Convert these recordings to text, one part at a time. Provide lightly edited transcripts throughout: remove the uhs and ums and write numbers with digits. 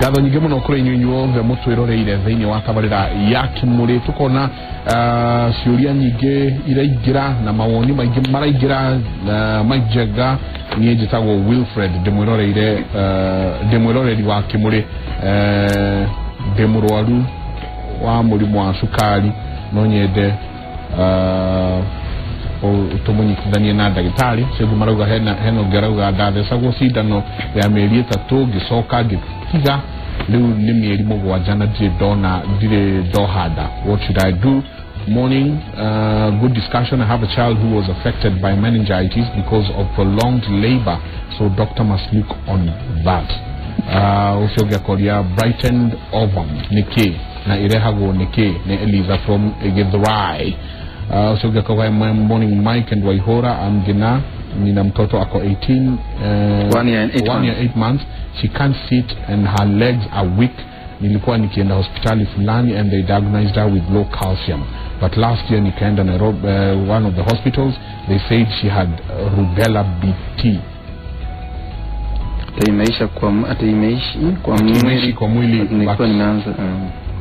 Ngatho nyingĩ mũno kũrĩ inyuĩ inyuothe mũtwĩroreire thĩinĩ wa tabarĩra ya Kĩmũrĩ. Tũkona ciũria nyingĩ iraingĩra na mawoni maingĩ maraingĩra. Mike Njenga, niĩ njĩtagwo Wilfred, ndĩmwĩroreire, ndĩ mwĩroreri wa Kĩmũrĩ, ndĩ mũrwaru wa mũrimũ wa cukari, no nyende tũmũnyitithanie na ndagĩtarĩ. Ũcio ũngĩ marauga hena ũngĩ arauga ndathecagwo cindano ya mĩeri 3, ngĩcoka ngĩtiga, rĩu nĩ mĩeri 7 na ndirĩ ndona, ndirĩ ndoha nda. What should I do? Morning, good discussion. I have a child who was affected by meningitis because of prolonged labor, so doctor must look on that. Ũcio ũngĩ akoria brightened ovum nĩ kĩ na ĩrehagwo nĩ kĩ? Nĩ Eliza from Githurai. Ũcio ũngĩ akauga, "Morning, Mike and Waihora. I'm Gina, nina mtoto ako 18 1 year and 8 1 year months. 8 months. She can't sit and her legs are weak. Nilikuwa nikienda hospitali fulani and they diagnosed her with low calcium, but last year nikaenda Nairobi, one of the hospitals, they said she had rubella BT." Ati imeisha kwa, ati imeishi kwa Imeishi mwili kwa mwili. Nilikuwa nimeanza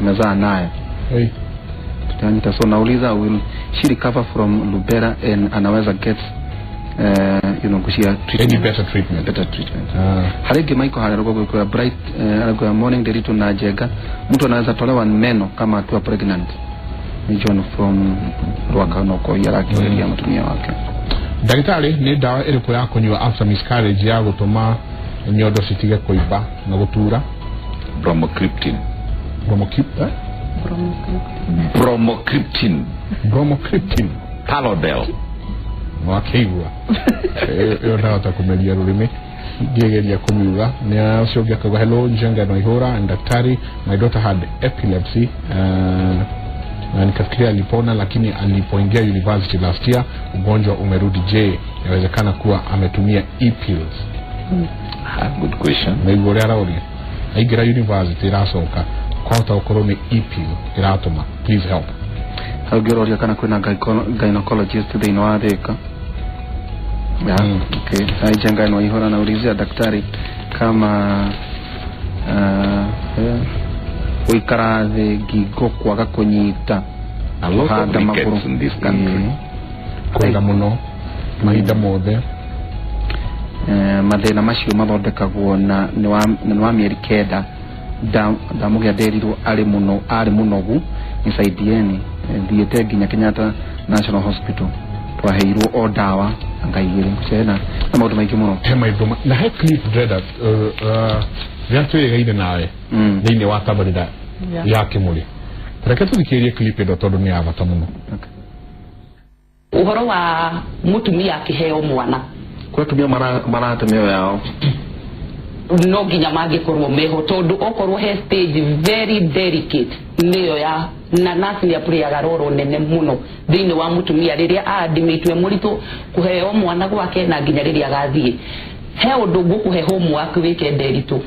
nimezaa naye. Hey. Tutanyita. So nauliza, will she recover from rubella and anaweza get kushia any treatment, better treatment? Better treatment. Harĩ ngĩ Michael harĩa rũgongo kwa Bright, anakuwa, "Morning, Nderitu na Njenga. Mtu anaweza tolewa meno kama akiwa pregnant?" Ni John from Rwaka no ko arakĩũrĩria mũtumia wake. Ndagĩtarĩ, nĩ ndawa ĩrĩkũ ya kũnyua after miscarriage ya gũtũma nyondo citige kũimba na gũtura? Bromocriptine. Bromocrypt, eh? Bromocriptine. Bromocriptine. Parlodel. Wakĩigua ĩyo ndahota kũmeria rũrĩmĩ ngĩgeria kũmiuga. Nĩ ũcio ũngĩ akauga, "Hello, Njenga na Ihura and daktari. My daughter had epilepsy, na nikafikiria alipona, lakini alipoingia university last year ugonjwa umerudi. Je, inawezekana kuwa ametumia e-pills?" Ah, good question. Naigua ũrĩa arauria, aingĩra university ĩracoka, kwahota gũkorwo nĩ e-pill ĩratũma. Please help. Hau ngĩũroria kana kwĩna gynecologist thĩinĩ wa Thika. Yeah, okay. Hai, Njenga no Ihora anaulizia daktari kama gũikara thĩ ngingo kwaga kũnyita A lot of kũhanda magũrũ. rickets in this country. Kwenda mũno mahinda mothe. Mathĩna macio mathondekagwo na nĩ wa mĩeri 9 ndamũgĩa nderirwo arĩ mũno arĩ mũnogu, nisaidieni. Thiĩte nginya Kenyatta National Hospital, twaheirwo o ndawa anga igĩrĩ cena na maũndũ maingĩ mũno. He maũndũ na he clip ndĩrenda rĩrĩa twĩrĩgaire nawe thĩinĩ wa tabarĩra ya Kĩmũrĩ. Reke tũthikĩrĩrie clip ĩno tondũ nĩ ya bata mũno. Okay. Ũhoro wa mũtumia akĩheo mwana, Kwĩ atumia marate mĩoyo yao. No nginya mangĩkorwo meho, tondũ okorwo he stage very delicate nĩyo ya na nurse nĩ aplayaga role nene mũno thĩinĩ wa mũtumia rĩrĩa aadmitwe mũritũ kũheo mwana gwake na nginya rĩrĩa agathiĩ. He ũndũ ngũkũhe homework wĩke, Nderitu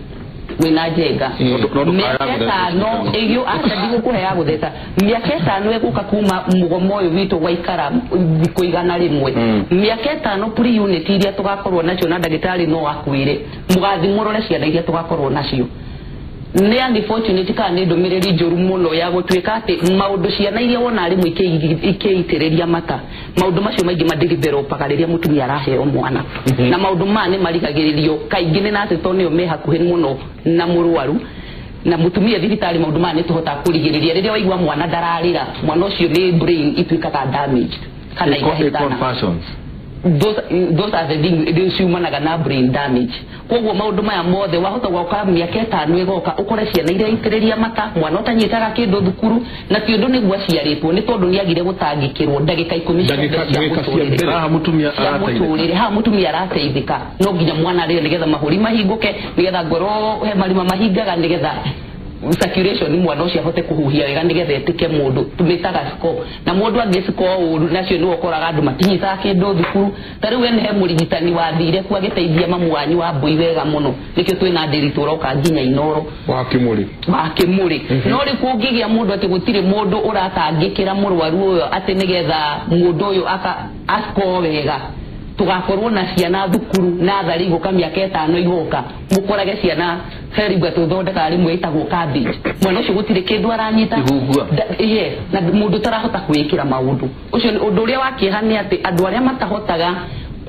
wĩna Njenga. No ndũkaga Mĩaka gũtheca. 5 ĩgĩũ, aca, ndigũkũhe ya gũtheca. Mĩaka 5 ĩgũka kuma mũgomo ũyũ witũ waikara thikũ 100. Mĩaka 5 pre unit iria tũgakorwo nacio na ndagĩtarĩ no akwĩre mũgathi mũrore ciana iria tũgakorwo nacio nĩ unfortunate kana nĩ ndũmĩrĩri njũru mũno ya gũtuĩka atĩ maũndũ ciana iria wona rĩmwe ikĩitĩrĩria mata, maũndũ macio maingĩ madevelopaga rĩrĩa mũtumia araheo mwana, na maũndũ maya nĩ marigagĩrĩrio kaingĩ nĩ nurse tondũ nĩo me hakuhĩ mũno na mũrwaru na mũtumia thibitarĩ. Maũndũ maya nĩ tũhotaga kũrigĩrĩria. Rĩrĩa waigua mwana ndararĩra, mwana ũcio nĩ brain ituĩkaga damaged kana ikahĩtana. Convulsions. Those are the things rĩu ciumanaga na brain damage. Koguo maũndũ maya mothe wahota gwoka mĩaka 5 ĩgoka ũkore ciana iria itĩrĩria mata, mwana ũtanyitaga kĩndũ thukuru, na ti ũndũ nĩguo aciarĩtwo, nĩ tondũ nĩ agire gũtangĩkĩrwo ndagĩka 10 cia mbere cia Ndagĩka cia mũtũrĩre. mbere. Haha mũtumia Cia arateithĩka. mũtũrĩre, haha mũtumia arateithĩka. No nginya mwana arĩre nĩgetha mahũri mahingũke, nĩgetha ngoro he marima mahingaga, nĩgetha circulation mwana ũcio ahote kũhuhia wega, nĩgetha ĩtĩke mũndũ tũmĩtaga score, na mũndũ angĩ score ũru nacio nĩwe ũkoraga andũ matinyitaga kĩndũ thukuru. Ta rĩu we he mũrigitani wathire kuo agĩteithia mamu wanyu wa mbũi wega mũno, nĩkĩo twĩna ndĩritũ ũroka nginya Inoro wa Kĩmũrĩ. Wa Kĩmũrĩ. No rĩu kũngĩgĩa mũndũ atĩ gũtirĩ mũndũ ũratangĩkĩra mũrwaru ũyũ atĩ nĩgetha mũndũ ũyũ aka ascore wega. Tugakorwo na ciana thukuru na thari igũka mĩaka 5 igũka mũkorage ciana herigwa tuthondekaga rĩmwe ĩtagwo cabbage mwana ũcio gũtirĩ kĩndũ aranyita. Yes, na mũndũ ũtarahota kwĩĩkĩra maũndũ ũcio. Ũndũ ũrĩa wa kĩeha nĩ atĩ andũ arĩa matahotaga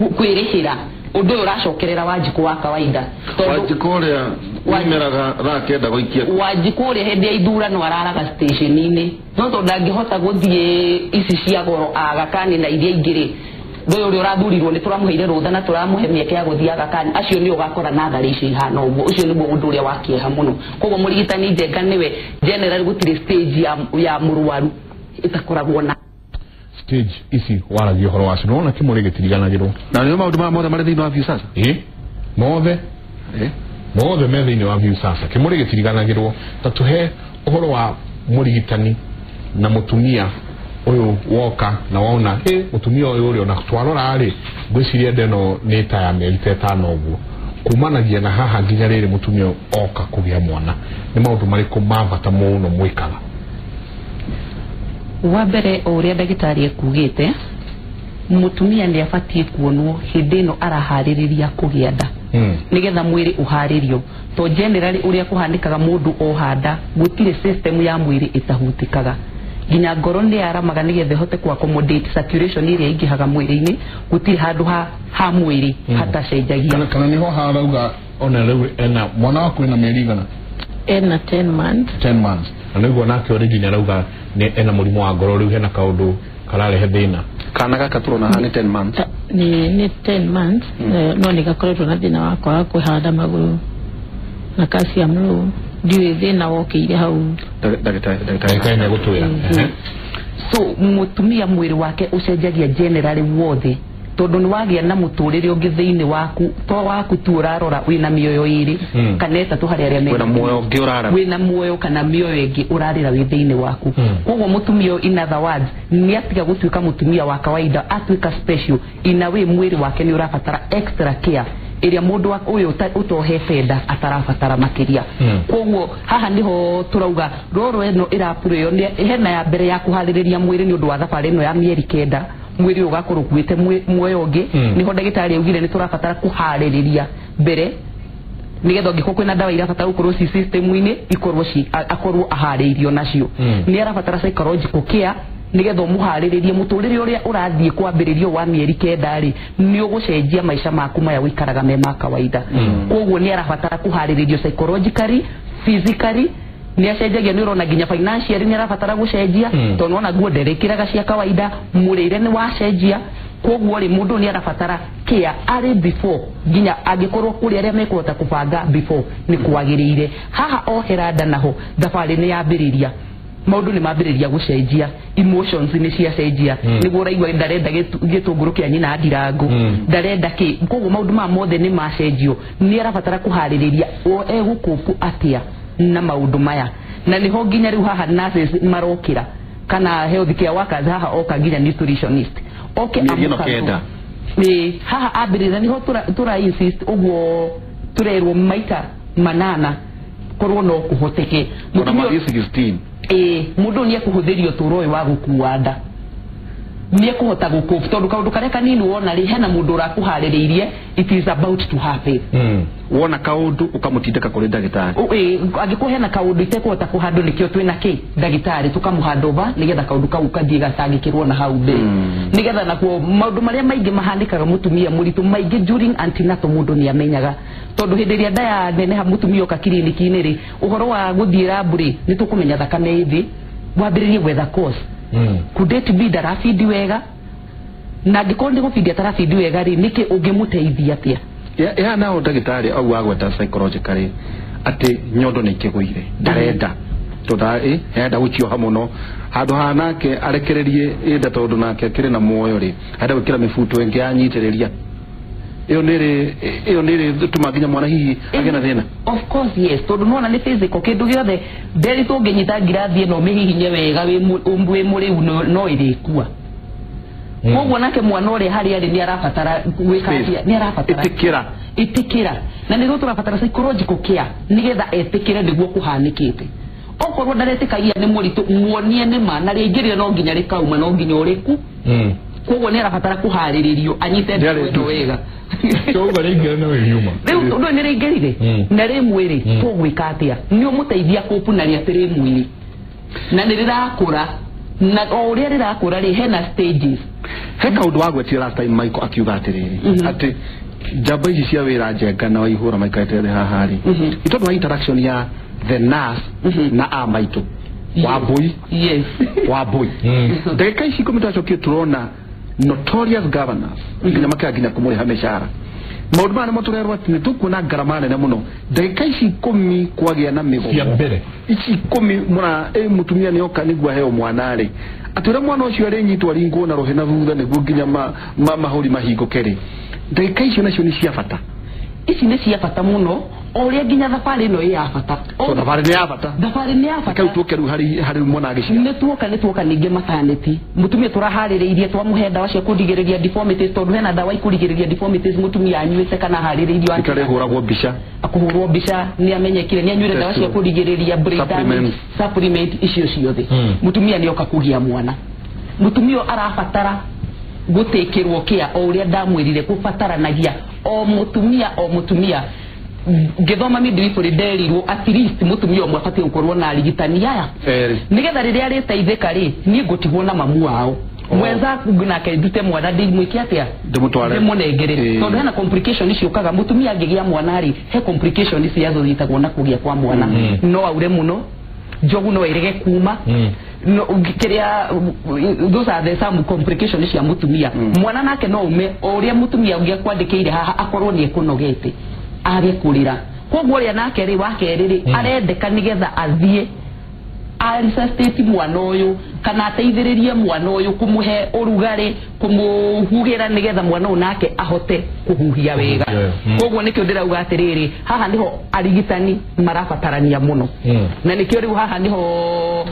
kwĩrĩhĩra ũndũ ũyũ ũracokerera Wanjikũ wa kawaida. Wanjikũ ũrĩa umeraga thaa 9 gũikia Wanjikũ ũrĩa hĩndĩ ya ithurano araraga station-inĩ no tondũ ndangĩhota gũthiĩ ici cia goro Aga Khan na iria ingĩ rĩ, ũyũ ũrĩa ũrathurirwo nĩ tũramũheire rũtha na tũramũhe mĩeke ya gũthiĩ Aga Khan, acio nĩ ũgakora natharĩ icio ihana ũguo. Ũcio nĩguo ũndũ ũrĩa wa kĩeha mũno. Koguo mũrigitani Njenga nĩwe general, gũtirĩ stage ya mũrwaru ĩtakoragwo na stage ici waragia ũhoro wacio. Nĩwona kĩmũrĩ gĩtiriganagĩrwo na nĩ maũndũ maya mothe marĩ thĩinĩ wa Viusasa. Mothe mothe me thĩinĩ wa Viusasa. Kĩmũrĩ gĩtiriganagĩrwo. Ta tũhe ũhoro wa mũrigitani na mũtumia ũyũ woka na wona mũtumia ũyũ ũrĩa ona twarora rĩ, ngwĩciria nda ĩno nĩ ta ya mĩeri ta 5 ũguo, kumanagia na haha nginya rĩrĩ mũtumia oka kũgĩa mwana, nĩ maũndũ marĩkũ ma bata mũno mwĩkaga? Wa mbere, o ũrĩa ndagĩtarĩ ekugĩte, mũtumia nĩ abatiĩ kuonwo hĩndĩ ĩno araharĩrĩria kũgĩa nda nĩgetha mwĩrĩ ũharĩrio. To generally ũrĩa kũhanĩkaga mũndũ oha nda gũtirĩ system ya mwĩrĩ ĩtahutĩkaga, nginya ngoro nĩ yaramaga nĩgetha ĩhote ku accommodate circulation ĩrĩa ĩingĩhaga mwĩrĩ-inĩ. Gũtirĩ handũ ha mwĩrĩ hatacenjagia. Kana nĩho harauga ona rĩu ena mwana waku ena mĩeri igana? Ena 10 months. 10 months. Na nĩguo nake already nĩ arauga ena mũrimũ wa ngoro, rĩu hena kaũndũ kararehe thĩna. Kana gaka tũrona haha nĩ 10 months. Nĩ 10 months, no nĩ gakoretwo na thĩna wa kwaga kwĩhanda magũrũ na calcium low. Ndiũĩ thĩna wokĩire hau. Ndagĩtarĩ nĩ egũtwĩra. So mũtumia mwĩrĩ wake ũcenjagia generally wothe, tondũ nĩ wagĩa na mũtũrĩre ũngĩ thĩinĩ waku, to waku tu ũrarora, wĩna mĩoyo 2 kana 3 harĩ arĩa wĩna muoyo ũngĩ ũrarora, wĩna muoyo kana mĩoyo ĩngĩ ũrarĩra wĩ thĩinĩ waku. Koguo mũtumia ũyũ in other words nĩ atiga gũtuĩka mũtumia wa kawaida, atuĩka special in a way. Mwĩrĩ wake nĩ ũrabatara extra care ĩrĩa mũndũ ũyũ ũtohete nda atarabatara makĩria. Koguo haha nĩho tũrauga roro ĩno ĩrapurĩo hena ya mbere ya kũharĩrĩria mwĩrĩ nĩ ũndũ wa thabarĩ ĩno ya mĩeri 9, mwĩrĩ ũgakorwo ũkuĩte muoyo ũngĩ. Nĩho ndagĩtarĩ augire nĩ tũrabatara kũharĩrĩria mbere nĩgetha ũngĩkorwo kwĩna ndawa irabatara gũkorwo ci system-inĩ ikorwo akorwo aharĩirio nacio. Nĩ arabatara psychological care nĩgetha ũmũharĩrĩrie mũtũrĩre ũrĩa ũrathiĩ kwambĩrĩrio wa mĩeri 9 rĩ, nĩ ũgũcenjia maica maku maya ũikaraga me ma kawaida. Koguo nĩ arabatara kũharĩrĩrio psychologically, physically nĩ acenjagia, nĩ ũrona nginya financially nĩ arabatara gũcenjia, tondũ nĩwona nguo nderekĩraga cia kawaida, mũrĩre nĩ wacenjia. Koguo rĩ, mũndũ nĩ arabatara care arĩ before, nginya angĩkorwo kũrĩ arĩa mekũhota kũbanga before nĩ kwagĩrĩire. Haha ohera nda naho thabarĩ nĩ yambĩrĩria, maũndũ nĩ mambĩrĩria gũcenjia, emotions nĩ ciacenjia, nĩguo ũraigua ndarenda gĩtũngũrũ kĩa nyina ndirangũ, ndarenda kĩ. Koguo maũndũ maya mothe nĩ macenjio, nĩ arabatara kũharĩrĩria egũkũpu atĩa na maũndũ maya. Na nĩho nginya rĩu haha nurses marokĩra kana health care workers, haha oka nginya nutritionist oke amũkenda haha ambĩrĩria. Nĩho tũra insist ũguo tũrerwo maita 8 korwo no kũhoteke. Ona mathiĩ 16. Mũndũ nĩ ekũhũthĩrio ũtũũro ũyũ wa gũkua nda, nĩ ekũhota gũkũbu, tondũ kaũndũ karĩa kanini wona rĩ, hena mũndũ ũrakũharĩrĩirie, it is about to happen. Wona kaũndũ ũkamũtindĩka kũrĩ ndagĩtarĩ. Angĩkorwo hena kaũndũ itekũhota kũhandwo, nĩkĩo twĩna kĩ ndagĩtarĩ tũkamũhandũva nĩgetha kaũndũ kau kathiĩ gatangĩkĩrwo na hau mbere. Nĩgetha nakuo maũndũ marĩa maingĩ mahanĩkaga mũtumia mũritũ maingĩ during antenatal mũndũ nĩ amenyaga, tondũ hĩndĩ ĩrĩa nda ya neneha mũtumia oka kiriniki-inĩ rĩ, ũhoro wa gũthiĩ rambu rĩ, nĩ tũkũmenya thakame ĩ thĩ, wambĩrĩrie gwetha cause. Could it be ndarabindi wega? Na angĩkorwo nĩ gũbindi atarabindi wega rĩ, nĩkĩ ũngĩmũteithia atĩa? Ya nao ndagĩtarĩ au agweta psychologically atĩ nyondo nĩ ikĩgũire, ndarenda tondũ enda gũcioha mũno, handũ ha nake arekererie ĩnda tondũ nake akĩrĩ na muoyo rĩ, arenda gwĩkĩra mĩbuto ĩngĩ yanyitĩrĩria. Ĩyo nĩ ĩrĩ tũma nginya mwana hihi agĩe na thĩna. Of course yes, tondũ nĩwona nĩ physical kĩndũ gĩothe nderi tũngĩnyita ngirathi ĩno ũmĩhihinye wega wĩ mũrĩu no ĩrĩkua. Koguo nake mwana ũrĩa harĩa arĩ nĩ arabatara gwĩka atĩa? Nĩ arabatara ĩtĩkĩra, ĩtĩkĩra, na nĩguo tũrabatara psychological care nĩgetha etĩkĩre nĩguo kũhanĩkĩte. Okorwo ndaretĩkagia nĩ mũritũ, muonie nĩ ma na rĩingĩrire no nginya rĩkauma, no nginya ũrĩku. Koguo nĩ arabatara kũharĩrĩrio anyite ndo wega. Koguo rĩingĩra no ĩriuma. Rĩu tondũ nĩ rĩingĩrire na rĩ mwĩrĩ tũgwĩka atĩa? Nĩ ũmũteithia kũpu na rĩ atĩ rĩ mwĩrĩ na nĩ rĩrakũra na o ũrĩa rĩrakũra rĩ hena stages. He kaũndũ wagwetire last time Michael akiuga atĩrĩrĩ atĩ njamba ici cia wĩra Njenga na Waihũra maikarĩte thĩ haha rĩ nĩ tondũ wa interaction ya the nurse na a maitũ Wambui. Yes. Wambui. Ndagĩka ici ikũmi twacokire tũrona notorious governors nginya makĩaga nginya kũmũrĩha mĩcara. Maũndũ maya nĩmo tũrerwo atĩ nĩ tũkuona ngarama nene mũno. Ndagĩka ici ikũmi kwagĩa na mĩgomo cia mbere ici ikũmi mũra mũtumia nĩ oka nĩguo aheo mwana rĩ atĩ ũrĩa mwana ũcio arĩnyitwo aringwo na rũhĩ na thutha nĩguo nginya mahũri mahingũke rĩ ndagĩka icio nacio nĩ cia bata. Ici nĩ cia bata mũno o ũrĩa nginya thabarĩ ĩno ĩ ya bata. So thabarĩ nĩ ya bata. Thabarĩ nĩ ya bata. Reke tuoke rĩu harĩ mwana agĩciara. Nĩ tuoka ningĩ maternity. Mũtumia tũraharĩrĩirie twamũhe ndawa cia kũrigĩrĩria deformities tondũ hena ndawa ikũrigĩrĩria deformities mũtumia anyuĩte kana aharĩrĩirio. Ikarĩhũragwo mbica. Akũhũrwo mbica nĩ amenyekire nĩ anyuire ndawa cia kũrigĩrĩria brain damage supplement icio ciothe. Mũtumia nĩ oka kũgĩa mwana. Mũtumia arabatara gũtĩkĩrwo kĩa o ũrĩa ndamwĩrire kũbataranagia o mũtumia ngĩthoma midwifery nderirwo at least mũtumia ũmwe abatiĩ gũkorwo na arigitani aya nĩgetha rĩrĩa arĩteithĩka rĩ niĩ ngũtigwo na mamu wao mwenza nake ndute mwana ndĩmwĩke atĩa ndĩmũnengere tondũ hena complication ciũkaga mũtumia angĩgĩa mwana rĩ he complication ciathũthitagwo na kũgĩa kwa mwana no aure mũno njogu no ĩrege kuma no kiria those are the some complications cia mutumia mwana nake no ume o uria mutumia ungi akwandikire haha akorwo ni ekunogete age kurira koguo uria nake ri wa keri ri arendeka nigetha athie aresuscitate mwana uyu kana ateithiririe mwana uyu kumuhe urugari kumuhugira nigetha mwana uyu nake ahote kuhuhia wega. Koguo nikio ndirauga atiriri haha niho arigitani marabatarania muno na nikio riu haha niho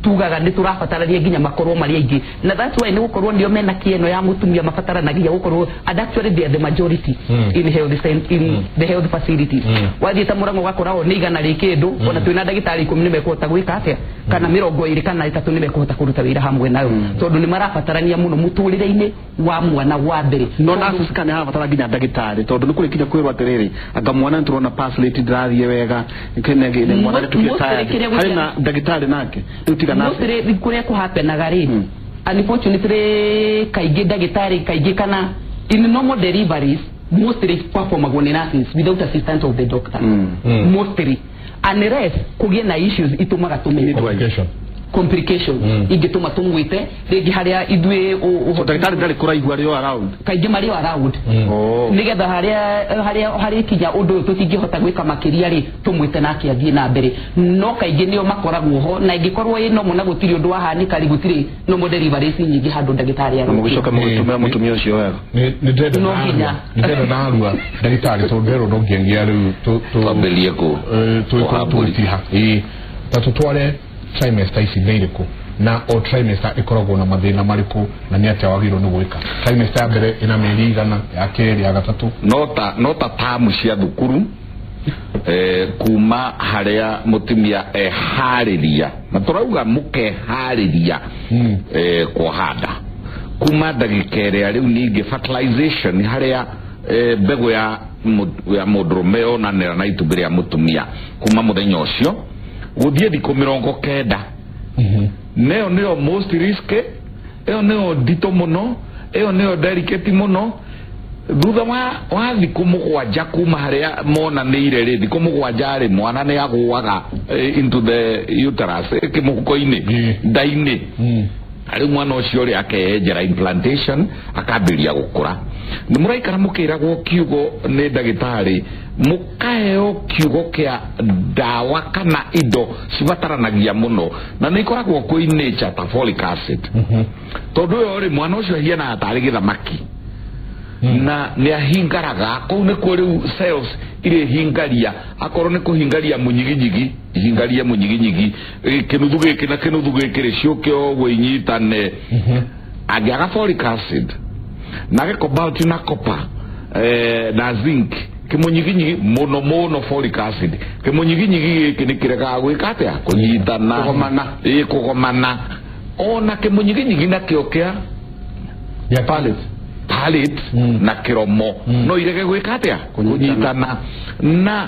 tugaga nĩ tũrabatarania nginya makorwo marĩ aingĩ na that's why nĩ gũkorwo nĩo mena kĩeno ya mũtumia mabataranagia gũkorwo and actually they are the majority in health in the health facilities. Wathiĩ ta Mũrang'o ũgakora o nĩ igana rĩ kĩndũ ona twĩna ndagĩtarĩ 10 nĩ mekũhota gwĩka atĩa kana 20 kana 30 nĩ mekũhota kũruta wĩra hamwe nayo tondũ nĩ marabatarania mũno mũtũrĩre-inĩ wa mwana wa mbere. No nurses kana harabatara nginya ndagĩtarĩ tondũ nĩ kũrĩ kinya kwĩrwo atĩrĩrĩ anga mwana nĩtũrona pass rate ndĩrathiĩ wega mwana nĩtũkĩte harĩ na ndagĩtarĩ nake mostly kuria kuhapenaga ri unfortunately kaingĩ ndagĩtarĩ kaingĩ kana in normal deliveries mostly performagwo nĩ nurses without assistance of the doctor mostly unless kũgĩe na issues itũmaga tũmĩte complications ingĩtũma tũmwĩte rĩngĩ harĩa ithuĩ ndagĩtarĩ ndarĩ kũraihu arĩ o around kaingĩ marĩ o around nĩgetha harĩa harĩkinya ũndũ ũyũ tũtingĩhota gwĩka makĩria rĩ tũmwĩte nake athiĩ na mbere no kaingĩ nĩo makoragwo ho na ĩngĩkorwo ĩ normal na gũtirĩ ũndũ wahanĩka rĩ gũtirĩ normal deliveries nyingĩ handũ ndagĩtarĩ arĩ mũgĩcoka mũgĩtũmĩra mũtumia ũcio wega. Nĩ ndĩrenda narua ndagĩtarĩ tondũ nderwo no nginya rĩu twambĩrĩrie tũgũtiha ta tũtware trimester ici nĩ irĩkũ na o trimester ĩkoragwo na mathĩna marĩkũ na nĩ atĩa wagĩrĩirwo nĩ gwĩka. Trimester ya mbere ĩna mĩeri igana, ya kerĩ, ya gatatũ. No ta tamu cia thukuru kuma harĩa mũtumia eharĩria na tũrauga mũkeharĩria kuoha nda kuma ndagĩka ĩrĩa rĩu ningĩ fertilization harĩa mbegũ ya mũndũrũme yonanĩra na itumbĩ rĩa mũtumia kuma mũthenya ũcio gũthiĩ thikũ 90 neyo nĩyo most risk ĩyo nĩyo nditũ mũno ĩyo nĩyo delicate mũno. Thutha wa thikũ 7 kuma harĩa monanĩire rĩ thikũ 7 rĩ mwana nĩ agũaga into the uterus kĩmũhuko-inĩ nda-inĩ rĩu mwana ũcio rĩ akeyenjera implantation akambĩrĩria gũkũra. Nĩ mũraikara mũkĩragwo kiugo nĩ ndagĩtarĩ mũkaheo kiugo kĩa ndawa kana indo cibataranagia mũno na nĩ ikoragwo kwĩ nature ta folic acid tondũ ũyũ rĩ mwana ũcio ahianaga tarĩ gĩthamaki na nĩ ahingaraga kũu nĩkuo rĩu cells irĩhingaria akorwo nĩ kũhingaria mũnyiginyigi ihingarie mũnyiginyigi kĩnuthu gĩkĩ na kĩnuthu gĩkĩ rĩ ciũke ũguo inyitane. Angĩaga folic acid na age cobalt na copper na zinc kĩmũnyiginyigi mũno mũno folic acid kĩmũnyiginyigi gĩkĩ nĩ kĩregaga gwĩka atĩa kũnyitana kũgomana ona kĩmũnyiginyigi nakĩo kĩa Palate na kĩromo no irege gwĩka atĩa kũnyitana na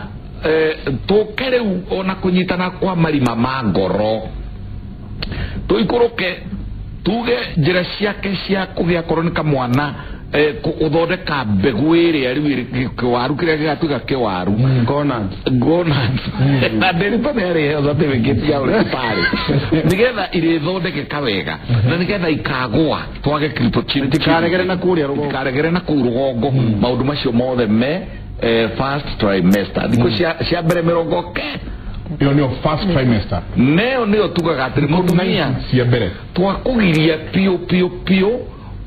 tũke rĩu ona kũnyitana kwa marima ma ngoro tũikũrũke tuge njĩra ciake cia kũgĩa korwo nĩ kamwana gũthondeka mbegũ ĩrĩa rĩu kĩwaru kĩrĩa gĩgatuĩka kĩwaru gonads na ndĩrĩto nĩ arĩheo certificate ya ũrĩgĩtarĩ nĩgetha irĩthondekeka wega na nĩgetha ikagũa twage itikaregere na kũrĩa rũgongo itikaregere na kũu rũgongo maũndũ macio mothe me first trimester thikũ cia mbere mĩrongo ke ĩyo nĩyo first trimester neyo nĩyo tugaga atĩrĩ mũtumia cia mbere twakũgiria piũ piũ piũ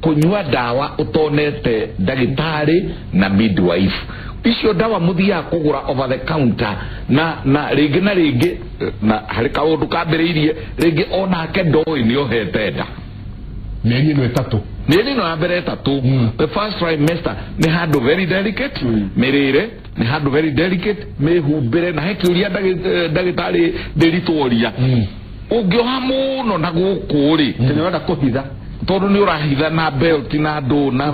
kunyua dawa utonete ndagĩtarĩ na midwife icio dawa mũthiaga kũgũra over the counter na rĩngĩ na rĩngĩ na harĩ kaũndũ kambĩrĩirie rĩngĩ onake ndoĩ nĩ ohete nda mĩeri ĩno ĩtatũ mĩeri ĩno ya mbere ĩtatũ the first trimester nĩ handũ very delicate mĩrĩre nĩ handũ very delicate mĩhumbĩre na he kĩũria ndagĩtarĩ ndĩritworia ũngĩoha mũno na gũkũ rĩ ũrenda kũhitha tondu ni urahitha na belt na ndu na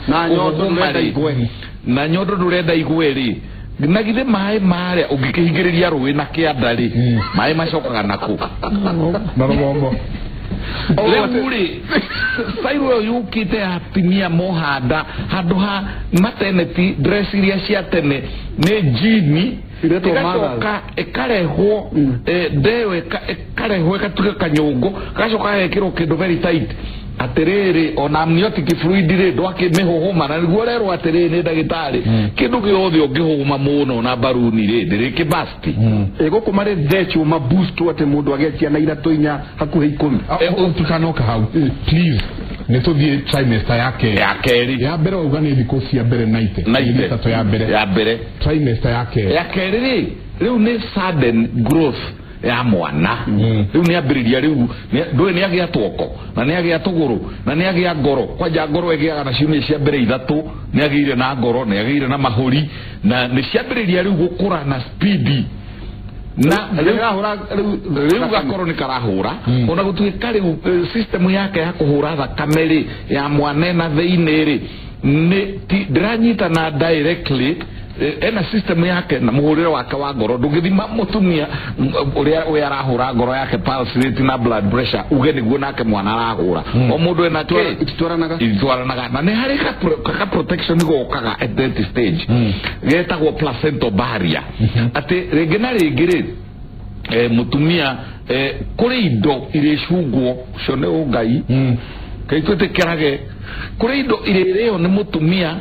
na nyondo ndurenda igwe na nyondo ndurenda igwe ri na githe maĩ marĩa ũngĩkĩhingĩrĩria rũĩ na kĩanda rĩ maĩ macokaga nakũ na rũgongo rĩu rĩ style ĩyo yũkĩte ya atumia mohanda handũ ha maternity dress iria cia tene nĩ jini igacoka ĩkarehwo ndeo ĩkarehwo ĩgatuĩka kanyũngũ gacoka gagekĩrwo kĩndũ very tight atĩrĩrĩ ona amniotic fluid rĩ ndwakĩmĩhũhũma na nĩguo ũrerwo atĩrĩrĩ nĩ ndagĩtarĩ kĩndũ gĩothe ũngĩhũhũma mũno na mbaruni rĩ ndĩrĩkĩbasti ĩgũkũ marĩ thecwo maboost atĩ mũndũ agĩe ciana ithatũ inya hakuhĩ 10 tukanoka hau please nĩ tũthiĩ trimester ya kerĩ ya kerĩ ya mbere wauga nĩ thikũ cia mbere 90 ĩtatũ ya mbere trimester ya kerĩ ya kerĩ rĩ rĩu nĩ sudden growth ya mwana rĩu nĩ ambĩrĩria rĩu ndũĩ nĩ agĩa tuoko na nĩ agĩa tũgũrũ na nĩ agĩa ngoro kwanja ngoro ĩgĩaga na ciumia cia mbere ithatũ nĩ agĩire na ngoro nĩ agĩire na mahũri na nĩ ciambĩrĩria rĩu gũkũra na spidi na rĩu gakorwo nĩ karahũra ona gũtuĩka rĩu system yake ya kũhũra thakame rĩ ya mwana na thĩinĩ rĩ nĩ ndĩranyitana directly ena system yake na muhurire wake wa ngoro ndũngĩthima mũtumia ũrĩa ũrĩa arahũra ngoro yake pulse rate na blood pressure uge nĩguo nake mwana arahũra o mũndũ ena kĩ ititwaranaga na nĩ harĩ ka protection gokaga at that stage getagwo placental barrier atĩ rĩngĩ na rĩngĩ rĩ mũtumia kũrĩ indo irĩcungwo ũcio nĩ ũngai kaĩ twĩtĩkĩrage kũrĩ indo irĩrĩo nĩ mũtumia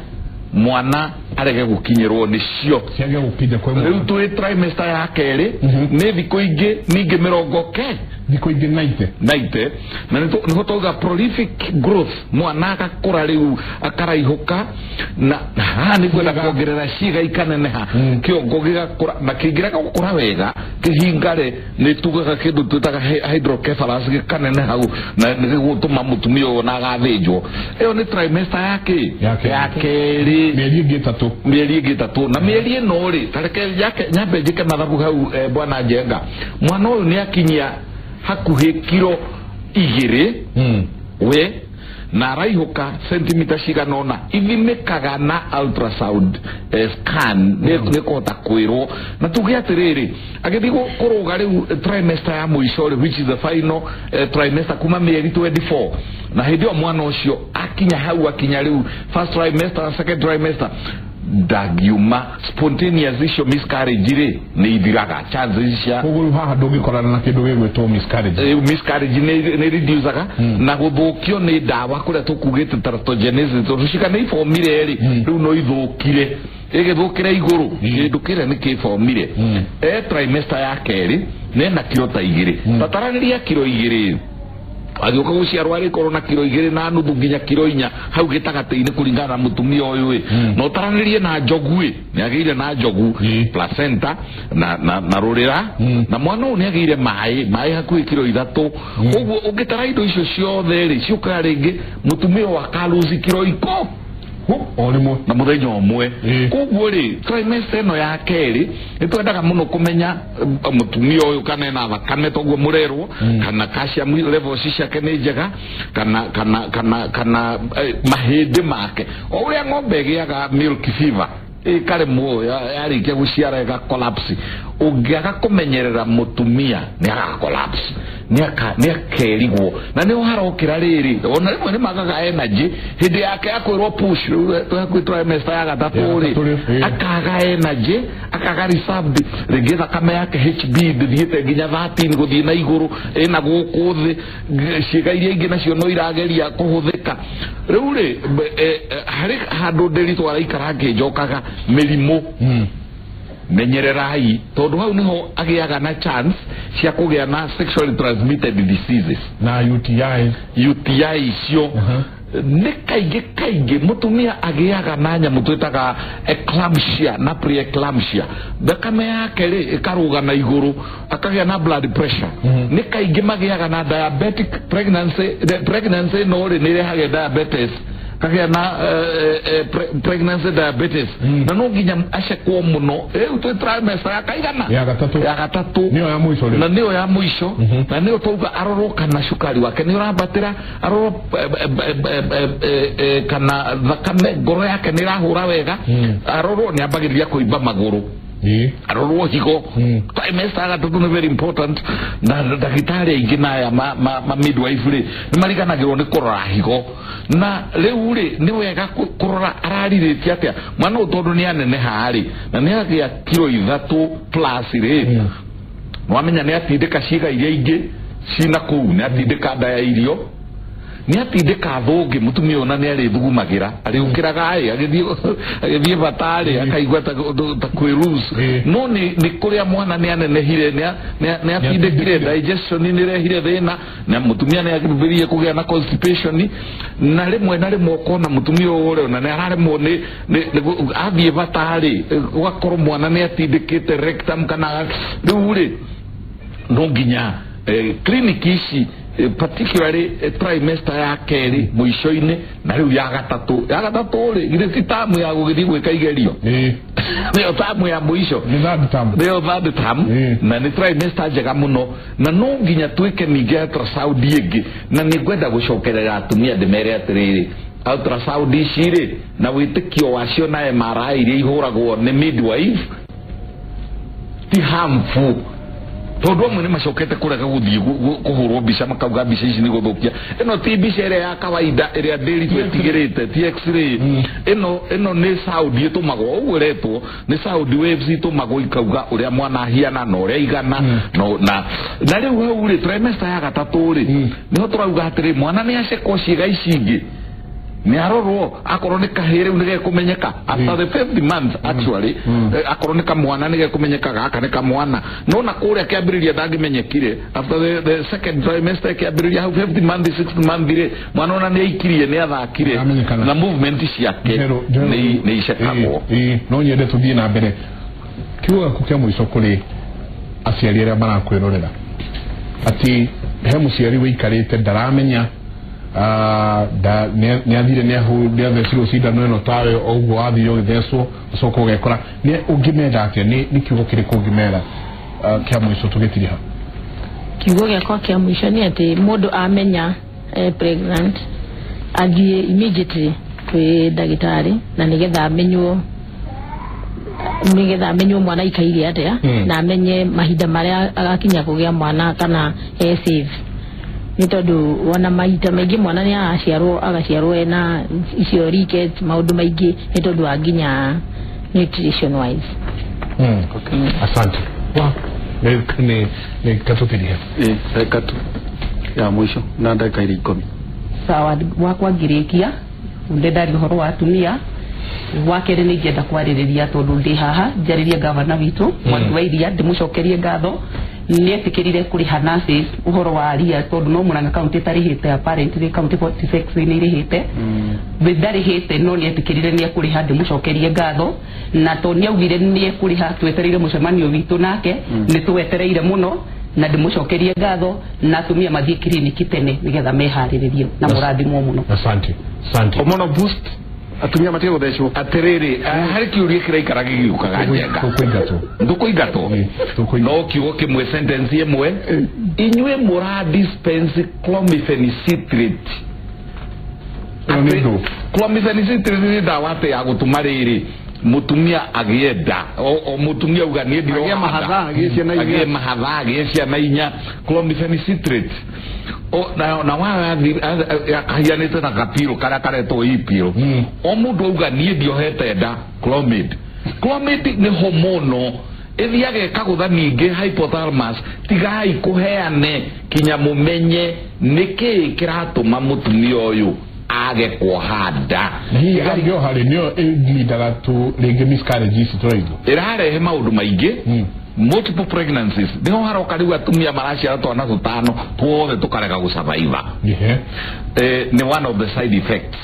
mwana arege gũkinyĩrwo nĩcio ciage gũkinya kwĩ mwana rĩu twĩ trimester ya kerĩ nĩ thikũ ingĩ ningĩ mĩrongo ke thikũ ingĩ 90 na nĩho twauga prolific growth mwana agakũra rĩu akaraihũka na haha nĩngwenda kuongerera ciĩga ikaneneha kĩongo gĩgakũra na kĩngĩrega gũkũra wega kĩhingare nĩ tugaga kĩndũ twĩtaga hydrocephalus gĩkaneneha na nĩgĩgũtũma mũtumia ũyũ na agathĩnjwo ĩyo nĩ trimester ya kĩ ya kerĩ mĩeri ĩngĩ ĩtatũ mĩeri ĩngĩ ĩtatũ na mĩeri ĩno rĩ tareke nyambe njĩke mathabu hau bwana Njenga mwana ũyũ nĩ akinyia hakuhĩ kiro 2 we na araihũka sentimita cigana ũna ithimĩkaga na ultrasound scan nĩ kũhota kwĩrwo na tuge atĩrĩrĩ agĩthiĩ kũrũga rĩu trimester ya mũico rĩ which is the final trimester kuma mĩeri 24 na hĩndĩ ĩyo mwana ũcio akinya hau akinya rĩu first trimester second trimester ndangiuma spontaneous icio miscarriage rĩ nĩ ithiraga chances cia koguo haha ndũngĩkorana na kĩndũ gĩgwĩtwo miscarriage miscarriage nĩ reducaga na gũthũkio nĩ ndawa kũrĩa tũkugĩte teratogenesis tondũ cika nĩ ibomire rĩ rĩu no ithũkire ĩgĩthũkĩra igũrũ kĩndũ kĩrĩa nĩ kĩbomire trimester ya kerĩ nena kiro ta 2 tataranĩria kiro 2 agĩũka gũciarwo arĩkorwo na kiro 2.5 nginya kiro 4 hau gĩtagatĩ-inĩ kũringana na mũtumia ũyũ ĩ na ũtaranĩrie na njogu ĩ nĩ agĩire na njogu placenta na rũrĩra na mwana ũyũ nĩ agĩire maĩ hakuhĩ kiro 3 ũguo ũngĩtara indo icio ciothe rĩ ciũkaga rĩngĩ mũtumia ũyũ akaluzi kiro 10 O rĩmwe na mũthenya ũmwe. Koguo rĩ, trimester ĩno ya kerĩ nĩ twendaga mũno kũmenya mũtumia ũyũ kana ena thakame toguo mũrerwo, kana calcium levels ciake nĩ njega, kana mahĩndĩ make. O ũrĩa ng'ombe ĩgĩaga milk fever ĩkaremwo yarĩkia gũciara ĩga collapse, ũngĩaga kũmenyerera mũtumia nĩ aga collapse, nĩ akerigwo na nĩ harokĩra rĩrĩ ona rĩmwe nĩ magaga energy hĩndĩ yake ya kwĩrwo push rĩu twĩ trimester ya gatatũ rĩ, akaga energy, akaga reserved, rĩngĩ thakame yake HB ndĩthiĩte nginya 13 gũthiĩ na igũrũ, ĩna gũkũ thĩ, ciĩga iria ingĩ nacio no irageria kũhũthĩka. Rĩu rĩ, harĩ handũ ndĩritũ araikara ngĩnjokaga mĩrimũ, menyererai tondu hau niho agiaga na chance cia kugia na sexually transmitted diseases na UTI icio. Nĩ kaingĩ mũtumia agĩaga na nyamũ twĩtaga eclampsia na pre-eclampsia, thakame yake rĩ ĩkarũga na igũrũ, akagĩa na blood pressure. Nĩ kaingĩ magĩaga na diabetic pregnancy no rĩ nĩ ĩrehaga diabetes, kagĩa na pregnancy diabetes, na no nginya acekwo mũno. Rĩu twĩ trimester ya kaigana ya gatatũ, nĩyo ya mũico rĩ, na nĩyo ya mũico, na nĩyo twauga arorwo kana cukari wake nĩ ũrambatĩra, arorwo kana thakame ngoro yake nĩ ĩrahũra wega, arorwo nĩ ambagĩrĩria kũimba magũrũ, arorwo higo. Trimester ya gatatũ nĩ very important, na ndagĩtarĩ aingĩ na aya ma midwife rĩ nĩ mariganagĩrwo nĩ kũrora higo. Na rĩu rĩ nĩ wega kũrora ararirĩtie atĩa mwana ũyũ, tondũ nĩ aneneha rĩ na nĩ agĩa kiro 3 plus rĩ, wamenya nĩ atindĩka ciĩga iria ingĩ cina kũu, nĩ atindĩka nda ya irio, nĩ atindĩka thũngĩ. Mũtumia ũyũ na nĩ arĩthugumagĩra, arĩũkĩraga ĩ agĩthiĩ batarĩ akaigua ta kwĩrus, no nĩ kũrĩa mwana nĩ anenehire, nĩ atindĩkire digestion nĩ ĩrehire thĩna, na mũtumia nĩ ambĩrĩirie kũgĩa na constipation, na rĩmwe na rĩmwe ũkona mũtumia ũyũ rĩ ona nĩ araremwo nĩ athiĩ batarĩ, ũgakorwo mwana nĩ atindĩkĩte rectum kana rĩu rĩ no nginya clinic ici particularly trimester ya kerĩ mũico-inĩ na rĩu ya gatatũ rĩ, githĩ ti tamu ya gũgĩthiĩ gwĩka igerio, nĩyo tamu ya mũico, nĩyo third term, na nĩ trimester njega mũno, na no nginya twĩke ningĩ ultrasound ĩngĩ. Na nĩ ngwenda gũcokerera atumia ndĩmere atĩrĩrĩ, ultrasound ici rĩ na wĩtĩkio wacio na MRI iria ihũragwo nĩ midwife ti harmful, tondu amwe nĩ macokete kũrega gũthiĩ kũhũrwo mbica, makauga mbica ici nĩ gũthũkia. Ĩno ti mbica ĩrĩa ya kawaida ĩrĩa ndĩri twetigĩrĩte, ti x-ray, ĩno nĩ sound ĩtũmagwo, ũguo ĩretwo nĩ sound waves itũmagwo ikauga ũrĩa mwana ahiana na ũrĩa aigana. Na rĩu hau rĩ trimester ya gatatũ rĩ nĩho tũrauga atĩrĩ mwana nĩ acekwo ciĩga ici ingĩ, nĩ arorwo akorwo nĩ kahĩ rĩu nĩ gekũmenyeka after the 5th month actually, akorwo nĩ kamwana nĩ gekũmenyeka gaka nĩ kamwana, no na kũrĩa kĩambĩrĩria ndangĩmenyekire after the second trimester kĩambĩrĩria hau 5th month 6th month rĩ mwana ona nĩ aikirie nĩ athakire na movement ciake nĩ icekagwo. No nyende tũthiĩ na mbere, kiugo gĩaku kĩa mũico kũrĩ aciari arĩa marakwĩrorera, atĩ he mũciari wĩikarĩte ndaramenya nĩ athire nĩ athecirwo cindano ĩno tawe o ũguo wathire ũgĩthecwo ũcoka ũgekora, nĩ ũngĩmenda atĩa? Nĩ kiugo kĩrĩkũ ũngĩmera kĩa mũico tũgĩtiriha? Kiugo gĩakwa kĩa mũico nĩ atĩ mũndũ amenya pregnant athiĩ immediately kwĩ ndagĩtarĩ, na nĩgetha amenywo mwana aikaire atĩa, na amenye mahinda marĩa agakinya kũgĩa mwana kana e safe. Nĩ tondũ wona maita maingĩ mwana nĩ araciarwo agaciarwo ena icio rickets, maũndũ maingĩ nĩ tondũ wa nginya nutrition wise. Asante. Nĩ katũtirihe ndagĩka tu ya mũico na ndagĩka irĩ 10. Sawa, wakwa ngĩrĩkia ndĩndaria ũhoro wa atumia. Wa kerĩ nĩ ingĩenda kwarĩrĩria tondũ ndĩ haha njarĩrie gavana witũ Mwangi wa Iria, ndĩmũcokerie ngatho nĩ etĩkĩrire kũrĩha nurses ũhoro wa aria, tondũ no Murang'a county ĩtarĩhĩte, apparently county 46 nĩ irĩhĩte, ndarĩhĩte no nĩ etĩkĩrire nĩ ekũrĩha, ndĩmũcokerie ngatho. Na tondũ nĩ augire nĩ ekũrĩha, twetereire mũcemanio witũ nake, nĩ twetereire mũno na ndĩmũcokerie ngatho, na atumia mathiĩ kiriniki tene nĩgetha meharĩrĩrie na mũrathimwo mũno. Asante. Asante. Hormonal boost Atumia matige guthecwo. Atiriri, hari kiuria kiraikara gĩgĩũkaga njenga. Ndũkũingatwo. No kiugo kĩmwe sentence ĩmwe. Inyuĩ mũra dispense clomiphene citrate. Clomiphene citrate nĩ ndawa atĩ ya gũtũma rĩrĩ mutumia agĩenda o mutumia uga niĩ ndiro agĩe mahatha agĩe mahatha agĩe ciana inya clomiphene citrate o na warathi akahianĩte na kapiro karĩa karetwo ipiro o mũndũ auga niĩ ndiohete nda clomid nĩ hormono ĩthiaga ĩkagũtha ningĩ hypothalamus. Tigai kũheane kinya mũmenye nĩkĩĩ kĩratũma mũtumia ũyũ age kuoha nda. Hihi angĩoha rĩ nĩyo ĩleadaga to rĩngĩ miscarriage ici tũraigua ĩrarehe maũndũ maingĩ. Multiple pregnancies nĩho haroka rĩu atumia maraciara twana tũtano tuothe tũkarega gũsurvive. Nĩ one of the side effects.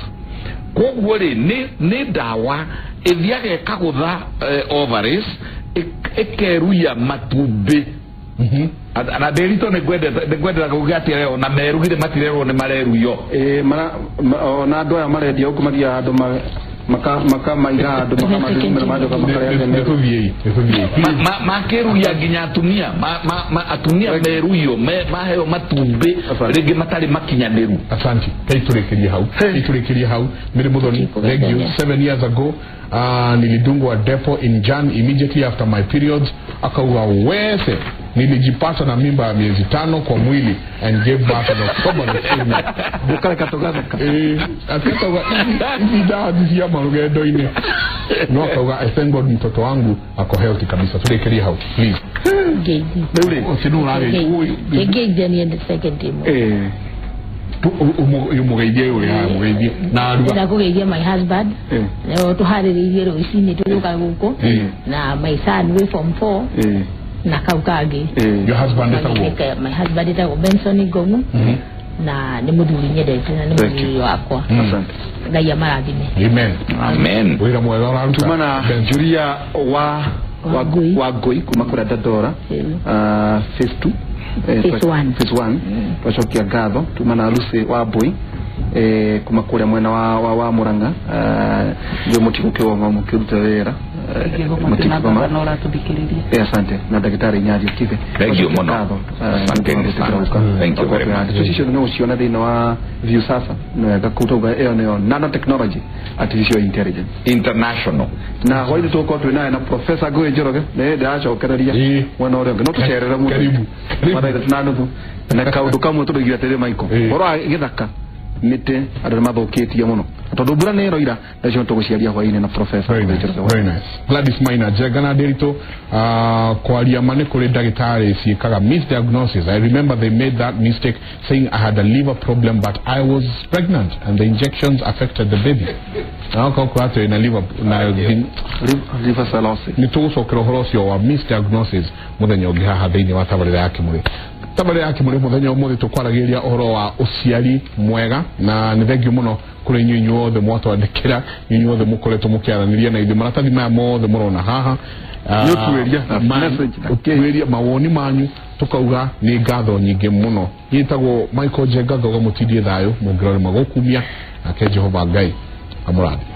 Koguo rĩ nĩ ndawa ĩthiaga ĩkagũtha ovaries ĩkeruia matumbĩ. Na ndĩritũ nĩngwendera kuga atĩ ona merugire matirerwo nĩ mareruio. Ona andũ aya marendia gũkũ mathiaga andũ makamaiga andũ makamathukumĩra macoka makarĩa nĩtũthiĩi makeruia nginya atumia atumia meruio maheo matumbĩ rĩngĩ matarĩ makinyanĩru. Asante. Kaitũrĩkĩrie hau Mary Muthoni, thank you. 7 years ago nilidungwa depo in Jan immediately after my periods. Akauga wese nilijipata na mimba ya miezi 5 kwa mwili and gave birth in October. Akauga hizi dawa cia marugendo-inĩ. No akauga I thank God mtoto wangu ako healthy kabisa. Turekerie hau please. Umugeithie ũrĩa mũgeithie na aruga. Ndakũgeithia my husband. Nĩo tũharĩrĩirie rũcinĩ tũgĩũka gũkũ na my son wĩ form 4 na kau kangĩ. Your husband etagwo? My husband etagwo Benson Ngongu na nĩ mũthuri nyendete na nĩ mũthuri wakwa. Ngai amarathime. Amen. Amen. Wĩra mwega ũraruta. Tuma na Julia wa Ngui kuma kũrĩa Dandora phase 2 phase 1 twacokia ngatho. Tuma na Lucy wa Mbui kuma kũrĩa mwena wa Murang'a ndio mũtigũkĩwonga mũkĩruta wĩra. Asante. Na ndagĩtarĩ Nyario Kibe. Thank you mũno. Thank you very much. Icio no uciona thĩinĩ wa View Sasa no wega kũtauga ĩyo nĩyo nanotechnology artificial intelligence international. Na hwainĩ tũgũkorwo twĩ naye na Professor Ngũgĩ Njoroge nĩ ndĩracokereria mwena ũrĩa ũngĩ no tũcerere mũno mathaa 3:30 na kaũndũ kamwe tũrĩigire atĩrĩ Michael ũhoro wa gĩthaka mĩtĩ andũ nĩ mathũkĩtie mũno tondũ mbura nĩ ĩroira nacio tũgũciaria hwainĩ na Professor. Very nice. Gladys Maina Njega na Ndĩritũ kwaria ma nĩ kũrĩ ndagĩtarĩ ciĩkaga misdiagnosis. I remember they made that mistake saying I had a liver problem but I was pregnant and the injections affected the baby. Na okorwo atĩ na liver na liver cirrhosis. Nĩ tũgũcokera ũhoro ũcio wa misdiagnosis mũthenya ũngĩ haha thĩinĩ wa tabarĩra ya Kĩmũrĩ. Tabarĩra ya Kĩmũrĩ mũthenya ũmũthĩ tũkwaragĩria ũhoro wa ũciari mwega na nĩ thengiũ mũno kũrĩ inyuĩ inyuothe mwatwandĩkĩra, inyuĩ inyuothe mũkoretwo mũkĩaranĩria na ithuĩ. Maratathi maya mothe mũrona haha nĩ ũtuĩria mawoni manyu tũkauga nĩ ngatho nyingĩ mũno. Nyitagwo Michael Njenga ngauga mũtindie thayũ mũngĩrorema gũkumia nake Jehova Ngai amũrathime.